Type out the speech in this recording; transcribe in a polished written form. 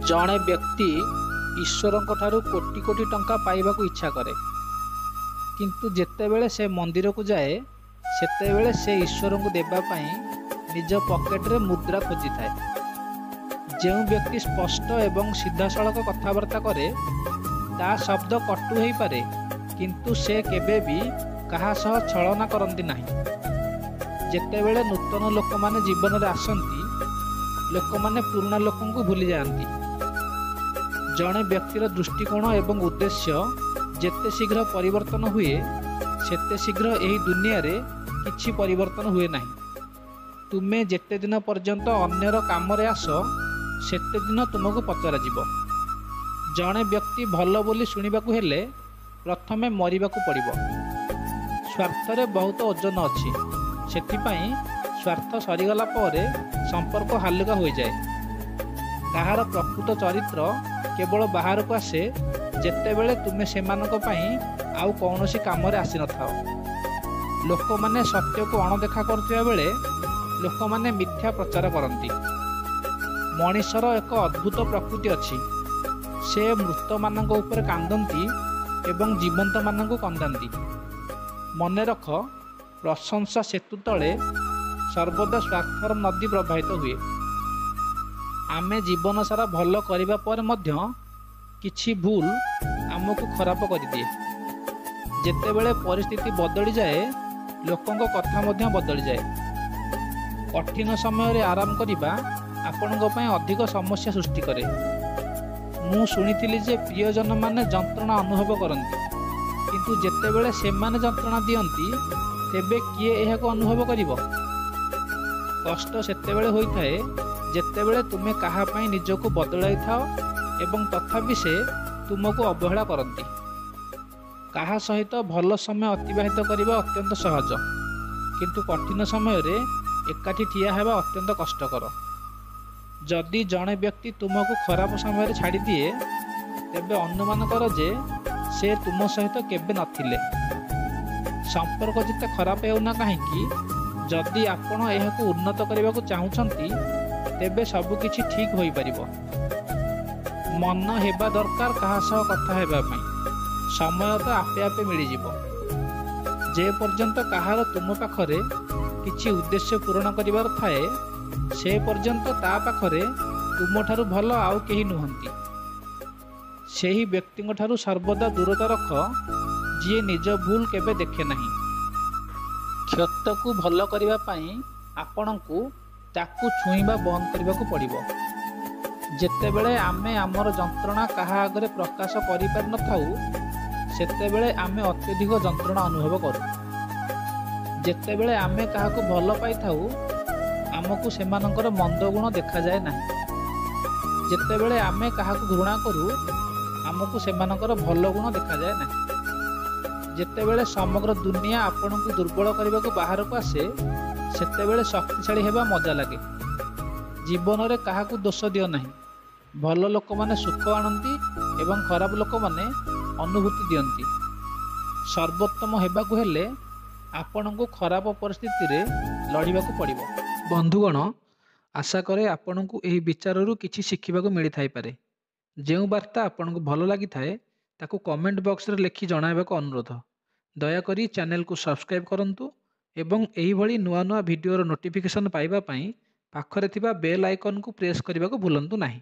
ଜଣେ ବ୍ୟକ୍ତି ଈଶ୍ୱରଙ୍କଠାରୁ କୋଟି କୋଟି ଟଙ୍କା ପାଇବାକୁ ଇଚ୍ଛା କରେ, କିନ୍ତୁ ଯେତେବେଳେ ସେ ମନ୍ଦିରକୁ ଯାଏ, ସେତେବେଳେ ସେ ଈଶ୍ୱରଙ୍କୁ ଦେବା ପାଇଁ ନିଜ ପକେଟରେ ମୁଦ୍ରା ଖୋଜିଥାଏ। ଯେଉଁ ବ୍ୟକ୍ତି ସ୍ପଷ୍ଟ ଏବଂ ସିଧାସଳଖ କଥାବାର୍ତ୍ତା କରେ, ତା ଶବ୍ଦ କଟୁ ହୋଇପାରେ, କିନ୍ତୁ ସେ କେବେ ବି କାହା ସହ ଛଳନା କରନ୍ତି ନାହିଁ। ଯେତେବେଳେ ନୂତନ ଲୋକମାନେ ଜୀବନରେ ଆସନ୍ତି, ଲୋକମାନେ ପୁରୁଣା ଲୋକଙ୍କୁ ଭୁଲିଯାଆନ୍ତି। ଜଣେ ବ୍ୟକ୍ତିର ଦୃଷ୍ଟିକୋଣ ଏବଂ ଉଦ୍ଦେଶ୍ୟ ଯେତେ ଶୀଘ୍ର ପରିବର୍ତ୍ତନ ହୁଏ, ସେତେ ଶୀଘ୍ର ଏହି ଦୁନିଆରେ କିଛି ପରିବର୍ତ୍ତନ ହୁଏ ନାହିଁ। ତୁମେ ଯେତେ ଦିନ ପର୍ଯ୍ୟନ୍ତ ଅନ୍ୟର କାମରେ ଆସ, ସେତେ ଦିନ ତୁମକୁ ପଚରାଯିବ। ଜଣେ ବ୍ୟକ୍ତି ଭଲ ବୋଲି ଶୁଣିବାକୁ ହେଲେ ପ୍ରଥମେ ମରିବାକୁ ପଡ଼ିବ। ସ୍ୱାର୍ଥରେ ବହୁତ ଓଜନ ଅଛି, ସେଥିପାଇଁ ସ୍ୱାର୍ଥ ସରିଗଲା ପରେ ସମ୍ପର୍କ ହାଲୁକା ହୋଇଯାଏ। କାହାର ପ୍ରକୃତ ଚରିତ୍ର କେବଳ ବାହାରକୁ ଆସେ ଯେତେବେଳେ ତୁମେ ସେମାନଙ୍କ ପାଇଁ ଆଉ କୌଣସି କାମରେ ଆସିନଥାଅ। ଲୋକମାନେ ସତ୍ୟକୁ ଅଣଦେଖା କରୁଥିବା ବେଳେ ଲୋକମାନେ ମିଥ୍ୟା ପ୍ରଚାର କରନ୍ତି। ମଣିଷର ଏକ ଅଦ୍ଭୁତ ପ୍ରକୃତି ଅଛି। ସେ ମୃତମାନଙ୍କ ଉପରେ କାନ୍ଦନ୍ତି ଏବଂ ଜୀବନ୍ତମାନଙ୍କୁ କନ୍ଦାନ୍ତି। ମନେ ରଖ, ପ୍ରଶଂସା ସେତୁ ତଳେ ସର୍ବଦା ସ୍ୱାର୍ଥର ନଦୀ ପ୍ରବାହିତ ହୁଏ। ଆମେ ଜୀବନ ସାରା ଭଲ କରିବା ପରେ ମଧ୍ୟ କିଛି ଭୁଲ ଆମକୁ ଖରାପ କରିଦିଏ। ଯେତେବେଳେ ପରିସ୍ଥିତି ବଦଳିଯାଏ, ଲୋକଙ୍କ କଥା ମଧ୍ୟ ବଦଳିଯାଏ। କଠିନ ସମୟରେ ଆରାମ କରିବା ଆପଣଙ୍କ ପାଇଁ ଅଧିକ ସମସ୍ୟା ସୃଷ୍ଟି କରେ। ମୁଁ ଶୁଣିଥିଲି ଯେ ପ୍ରିୟଜନମାନେ ଯନ୍ତ୍ରଣା ଅନୁଭବ କରନ୍ତି, କିନ୍ତୁ ଯେତେବେଳେ ସେମାନେ ଯନ୍ତ୍ରଣା ଦିଅନ୍ତି, ତେବେ କିଏ ଏହାକୁ ଅନୁଭବ କରିବ? କଷ୍ଟ ସେତେବେଳେ ହୋଇଥାଏ ଯେତେବେଳେ ତୁମେ କାହା ପାଇଁ ନିଜକୁ ବଦଳାଇଥାଅ ଏବଂ ତଥାପି ସେ ତୁମକୁ ଅବହେଳା କରନ୍ତି। କାହା ସହିତ ଭଲ ସମୟ ଅତିବାହିତ କରିବା ଅତ୍ୟନ୍ତ ସହଜ, କିନ୍ତୁ କଠିନ ସମୟରେ ଏକାଠି ଠିଆ ହେବା ଅତ୍ୟନ୍ତ କଷ୍ଟକର। ଯଦି ଜଣେ ବ୍ୟକ୍ତି ତୁମକୁ ଖରାପ ସମୟରେ ଛାଡ଼ିଦିଏ, ତେବେ ଅନୁମାନ କର ଯେ ସେ ତୁମ ସହିତ କେବେ ନଥିଲେ। ସମ୍ପର୍କ ଯେତେ ଖରାପ ହେଉନା କାହିଁକି, ଯଦି ଆପଣ ଏହାକୁ ଉନ୍ନତ କରିବାକୁ ଚାହୁଁଛନ୍ତି, ତେବେ ସବୁକିଛି ଠିକ୍ ହୋଇପାରିବ। ମନ ହେବା ଦରକାର କାହା ସହ କଥା ହେବା ପାଇଁ, ସମୟ ତ ଆପେ ଆପେ ମିଳିଯିବ। ଯେ ପର୍ଯ୍ୟନ୍ତ କାହାର ତୁମ ପାଖରେ କିଛି ଉଦ୍ଦେଶ୍ୟ ପୂରଣ କରିବାର ଥାଏ, ସେ ପର୍ଯ୍ୟନ୍ତ ତା ପାଖରେ ତୁମଠାରୁ ଭଲ ଆଉ କେହି ନୁହନ୍ତି। ସେହି ବ୍ୟକ୍ତିଙ୍କଠାରୁ ସର୍ବଦା ଦୂରତା ରଖ ଯିଏ ନିଜ ଭୁଲ କେବେ ଦେଖେ ନାହିଁ। କ୍ଷତକୁ ଭଲ କରିବା ପାଇଁ ଆପଣଙ୍କୁ ତାକୁ ଛୁଇଁବା ବନ୍ଦ କରିବାକୁ ପଡ଼ିବ। ଯେତେବେଳେ ଆମେ ଆମର ଯନ୍ତ୍ରଣା କାହା ଆଗରେ ପ୍ରକାଶ କରିପାରିନଥାଉ, ସେତେବେଳେ ଆମେ ଅତ୍ୟଧିକ ଯନ୍ତ୍ରଣା ଅନୁଭବ କରୁ। ଯେତେବେଳେ ଆମେ କାହାକୁ ଭଲ ପାଇଥାଉ, ଆମକୁ ସେମାନଙ୍କର ମନ୍ଦ ଗୁଣ ଦେଖାଯାଏ ନାହିଁ। ଯେତେବେଳେ ଆମେ କାହାକୁ ଘୃଣା କରୁ, ଆମକୁ ସେମାନଙ୍କର ଭଲ ଗୁଣ ଦେଖାଯାଏ ନାହିଁ। ଯେତେବେଳେ ସମଗ୍ର ଦୁନିଆ ଆପଣଙ୍କୁ ଦୁର୍ବଳ କରିବାକୁ ବାହାରକୁ ଆସେ, ସେତେବେଳେ ଶକ୍ତିଶାଳୀ ହେବା ମଜା ଲାଗେ। ଜୀବନରେ କାହାକୁ ଦୋଷ ଦିଅ ନାହିଁ। ଭଲ ଲୋକମାନେ ସୁଖ ଆଣନ୍ତି ଏବଂ ଖରାପ ଲୋକମାନେ ଅନୁଭୂତି ଦିଅନ୍ତି। ସର୍ବୋତ୍ତମ ହେବାକୁ ହେଲେ ଆପଣଙ୍କୁ ଖରାପ ପରିସ୍ଥିତିରେ ଲଢ଼ିବାକୁ ପଡ଼ିବ। ବନ୍ଧୁଗଣ, ଆଶା କରେ ଆପଣଙ୍କୁ ଏହି ବିଚାରରୁ କିଛି ଶିଖିବାକୁ ମିଳିଥାଇପାରେ। ଯେଉଁ ବାର୍ତ୍ତା ଆପଣଙ୍କୁ ଭଲ ଲାଗିଥାଏ, ତାକୁ କମେଣ୍ଟ ବକ୍ସରେ ଲେଖି ଜଣାଇବାକୁ ଅନୁରୋଧ। ଦୟାକରି ଚ୍ୟାନେଲକୁ ସବସ୍କ୍ରାଇବ୍ କରନ୍ତୁ ଏବଂ ଏହିଭଳି ନୂଆ ନୂଆ ଭିଡ଼ିଓର ନୋଟିଫିକେସନ୍ ପାଇବା ପାଇଁ ପାଖରେ ଥିବା ବେଲ୍ ଆଇକନ୍କୁ ପ୍ରେସ୍ କରିବାକୁ ଭୁଲନ୍ତୁ ନାହିଁ।